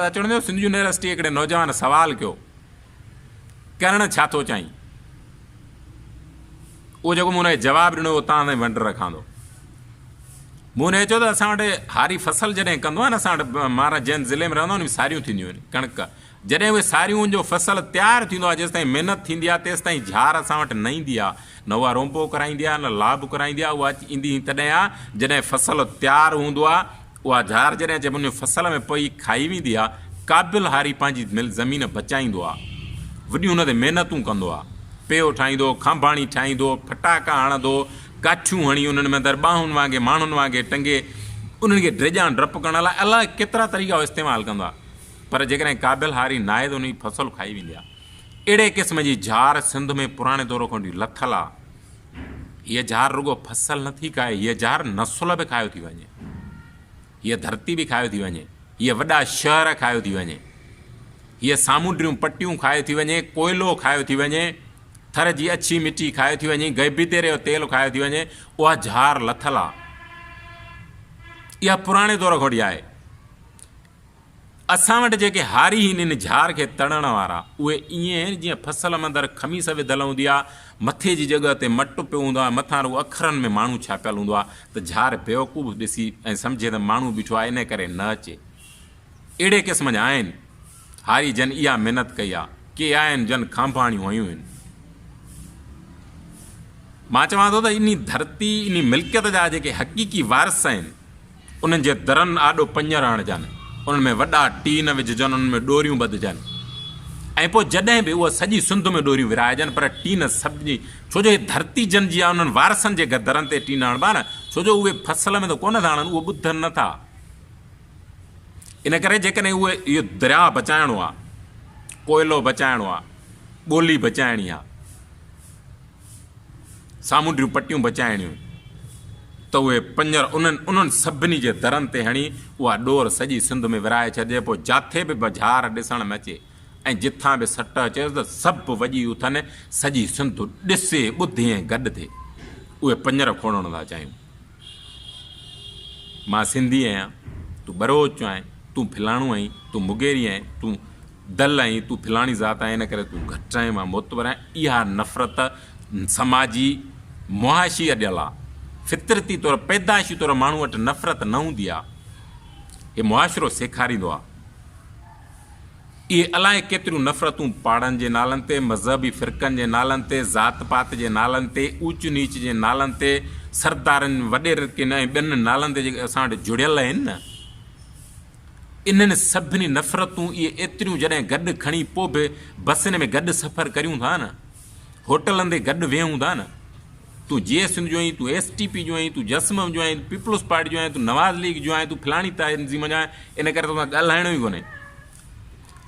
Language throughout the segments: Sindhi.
اچڻ ڏيو. سنڌ يونيورسٽي هڪڙي نوجوان سوال ڪيو، ڪرڻ ڇا ٿو چاهين؟ اهو جيڪو مون ان کي جواب ڏنو اهو توهان تائين ونڊ رکان ٿو. مون ان کي چيو ته اسان وٽ هاري فصل جڏهن ڪندو آهي نه اسان وٽ مان جنهن ضلعي ۾ رهندو آهيان ان ۾ ساريون ٿينديون آهن ڪڻڪ جڏهن اهي ساريون جو فصل تيار ٿيندو آهي جيستائين محنت ٿيندي آهي تيستائين جھار اسان وٽ نه ايندي آهي نه اها رونپو ڪرائيندي آهي نه لاڀ ڪرائيندي آهي اها ايندي تڏهن آهي جڏهن فصل تيار هوندو آهي اها جھار جڏهن اچي ان فصل ۾ پئي کائي ويندي آ. قابل هاري پنهنجي مل زمين بچائيندو آ. وڏيون ان تي محنتون ڪندو آ. پيو ٺاهيندو، کانڀاڻي ٺاهيندو، ڦٽاڪا هڻندو، ڪاٺيون هڻي انهن ۾ اندر ٻانهن وانگي ماڻهن وانگي ٽنگي انهن کي ڊيڄان ڊپ ڪرڻ لاء الاء ڪيترا طريقا هو استعمال ڪندو آ. پر جيڪڏهن قابل هاري ناهي ته ان جي فصل کائي ويندي آ. اهڙي قسم جي جھار سنڌ ۾ پراڻي دور کان وٺي لٿل آ. هيء جھار رڳو فصل نه ٿي کائي، هيء جھار نسل به کايو ٿي وڃي. هيء ڌرتي به کايو ٿي وڃي. هيء وڏا شهر کايو ٿي وڃي. هيء سامونڊريون پٽيون کايو ٿي وڃي، ڪوئلو کايو ٿي وڃي، ٿر جي اڇي مٽي کايو ٿي وڃي، غيبيتيري جو تيل کايو ٿي وڃي. اها جھار لٿل آ. اها پراڻي دور کان وٺي آهي. اسان وٽ جيڪي هاري هن ان جھار کي تڙڻ وارا، اهي ائين آهن جيئن فصل ۾ اندر خميس وڌل هوندي آهي، مٿي جي جڳهه تي مٽ پيو هوندو آهي، مٿان رڳو اکرن ۾ ماڻهو ڇاپيل هوندو آهي ته جھار بيوقوف ڏسي ۽ سمجهي ته ماڻهو بيٺو آهي ان ڪري نه اچي. اهڙي قسم جا آهن هاري جن اها محنت ڪئي آهي. ڪي آهن جن کانڀاڻيون هنيون آهن. مان چوان ٿو ته انهي ڌرتي، انهي ملڪيت جا جيڪي حقيقي وارث آهن، انهن جي درن آڏو پڃر هڻجن، انهن ۾ وڏا ٽين وجهجن، انهن ۾ ڏوريون ٻڌجن ۽ پوء جڏهن به اهي سڄي سنڌ ۾ ڏوريون ورهائجن پر ٽين سڀني ڇو جو هي ڌرتي جن جي آهي انهن وارثن جي درن تي ٽين هڻبا نه ڇو جو اهي فصل ۾ ته ڪونه ٿا هڻن اهي ٻڌن نه ٿا ان ڪري جيڪڏهن اهي اهو درياء بچائڻو آهي ڪوئلو بچائڻو آهي ٻولي بچائڻي آهي سامونڊيون پٽيون بچائڻيون ته اهي پڃر انهن انهن سڀني جي درن تي هڻي اها ڏور سڄي سنڌ ۾ ورهائي ڇڏجي پوء جاٿي به جھار ڏسڻ ۾ اچي ۽ جتان به سٽ اچيس ته سڀ وڄي اٿن سڄي سنڌ ڏسي ٻڌي ۽ گڏ ٿئي اهي پڃر کوڙڻ ٿا چاهيون. مان سنڌي آهيان، تون ٻروچ آهين، تون فلاڻو آهين، تون مغيري آهين، تون دل آهين، تون فلاڻي ذات آهين، ان ڪري تون گهٽ آهين، مان معتبر آهيان. اها نفرت سماجي معاشي اڏيل آهي. فطرتي طور پيدائشي طور ماڻهو وٽ نفرت نه هوندي آهي. هي معاشرو سيکاريندو آهي. اهي الائي ڪيتريون نفرتون پاڙن جي نالن تي، مذهبي فرقن جي نالن تي، ذات پات جي نالن تي، اوچ نيچ جي نالن تي، سردارن، وڏيرڪين ۽ ٻين نالن تي جيڪي اسان وٽ جڙيل آهن نه، انهن سڀني نفرتون اهي ايتريون جڏهن گڏ کڻي پوء به بسن ۾ گڏ سفر ڪريون ٿا نه، هوٽلن تي گڏ ويهون ٿا نه، تون جي ايس سنڌ جو آهين، تون ايس ٽي پي جو آهين، تون جسمم جو آهين، تون پيپلز پارٽي جو آهين، تون نواز ليگ جو آهين، تون فلاڻي تنظيم جو آهين، ان ڪري توسان ڳالهائڻو ئي ڪونهي.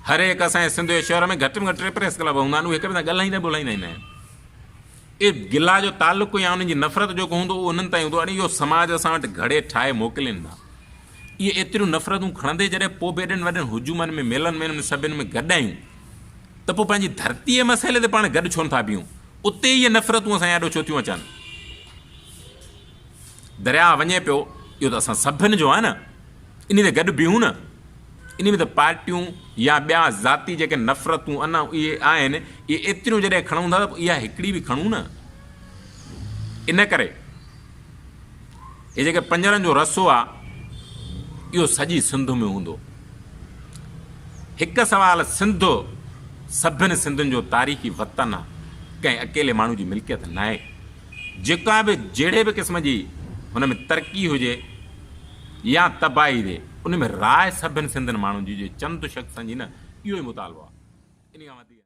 هر هڪ اسان جي سنڌ جي شهر ۾ گهٽ ۾ گهٽ ٽي پريس ڪلب هوندا آهن، اهي هڪ ٻئي سان ڳالهائيندا ٻولهائيندا ئي نه آهن. اهي گلا جو تعلق يا انهن جي نفرت جيڪو هوندو اهو انهن تائين هوندو. اڙي اهو سماج اسان وٽ گهڙي ٺاهي موڪلين ٿا. اهي ايتريون نفرتون کڻندي جڏهن پوء به ايڏن وڏن هجومن ۾ ميلن ۾ انهن سڀن ۾ گڏ آهيون ته پوء پنهنجي ڌرتيء جي مسئلي تي پاڻ گڏ ڇو نٿا بيهون؟ اتي اهي نفرتون اسان جي آڏو ڇو ٿيون اچن؟ درياء وڃي پيو، اهو ته اسان سڀن جو آهي نه، انهي تي گڏ بيهون نه. انهي ۾ ته پارٽيون يا ٻيا ذاتي جيڪي نفرتون انا اهي آهن، اهي ايتريون جڏهن کڻون ٿا ته پوء اها هڪڙي به کڻون نه. ان ڪري هي جيڪي پڃرن جو رسو آهي، اهو سڄي سنڌ ۾ هوندو. هڪ سوال سنڌ سڀن سنڌين جو تاريخي وطن آهي، ڪنهن اڪيلي ماڻهو جي ملڪيت ناهي. جيڪا به جهڙي به قسم جي هن ۾ ترقي هجي يا تباهي هجي ان ۾ راء سڀن سنڌين ماڻهن جي هجي، چند شخصن جي نه، اهو ئي مطالبو آهي. انهي کان وڌيڪ.